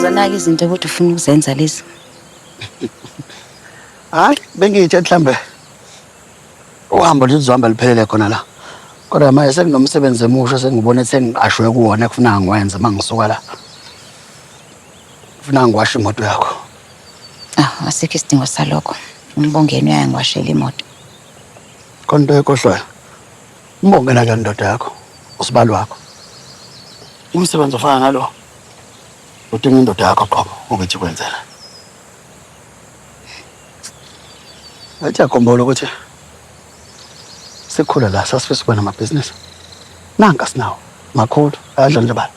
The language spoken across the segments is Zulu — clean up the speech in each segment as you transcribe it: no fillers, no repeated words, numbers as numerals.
Izona-ke izinto ukuthi ufuna ukuzenza lezi. Hayi, bengiyithe mhlambe uhambo luzohamba luphelele khona la. Kodwa manje sekunomsebenzi emusha sengibona sengiqashwe kuwona kufuna ngiwenze uma ngisuka la. Kufuna ngiwashe imoto yakho. Ah, asikho isidingo salokho. Umbongeni uyangiwashela imoto. Khona into ekhohlwayo. Umbongela ke ndoda yakho, usibali wakho. Umsebenzi ofana nalo udinga indoda yakho qobo ukuthi kwenzela. Athi yakhumbula ukuthi sikhula la sasifisa ukuba namabhizinisi. Nanka sinawo makhulu ayadlondlobala.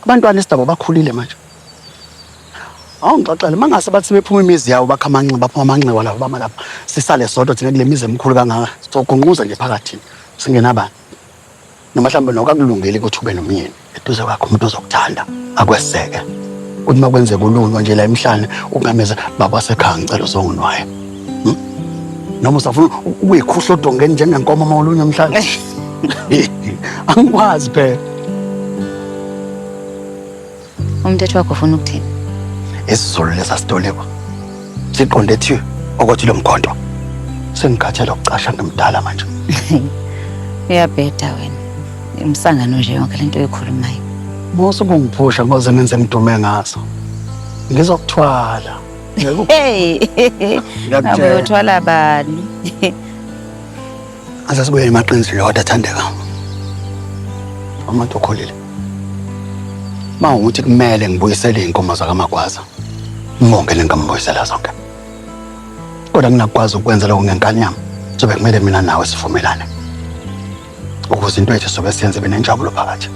Abantwana esidabo bakhulile manje. Awungixoxele mangase bathi bephuma imizi yawo bakha amanxiwa baphuma amanxiwa lapho bama lapha sisale sodwa thina kule mizi emikhulu kangaka sogunquza nje phakathi singenabani. Noma mhlawumbe nokakulungeli ukuthi ube nomyeni eduze kwakho umuntu ozokuthanda akweseke. Kuthi uma kwenzeka ulunywa nje la emhlane ungameze baba wasekhaya ngicela uzonginwaya. Hmm? Noma usafuna ukuyikhuhla odongeni njengenkomo uma ulunywa emhlane. Angikwazi phela. Umthetho wakho ufuna ukuthini? IsiZulu lesasitolikwa siqonde thi okothi lo mkhonto. Sengikhathele ukucasha ngimdala manje. Uyabheda wena. Umsangano nje yonke lento oyikhulumayo. Musa ukungiphusha ngoze ngenze ngidume ngaso. Ngizokuthwala. Hey. Ngabe uyothwala bani? Ase sibuye emaqinisweni kodwa Thandeka. Umuntu okhulile. Uma ukuthi kumele ngibuyisele iy'nkomo zakaMagwaza, ngonke lengambuyisela zonke. Kodwa nginakukwazi ukwenza lokho ngenkani yami. Sobe kumele mina nawe sivumelane. Ukuze into yethu sobe siyenze benenjabulo phakathi.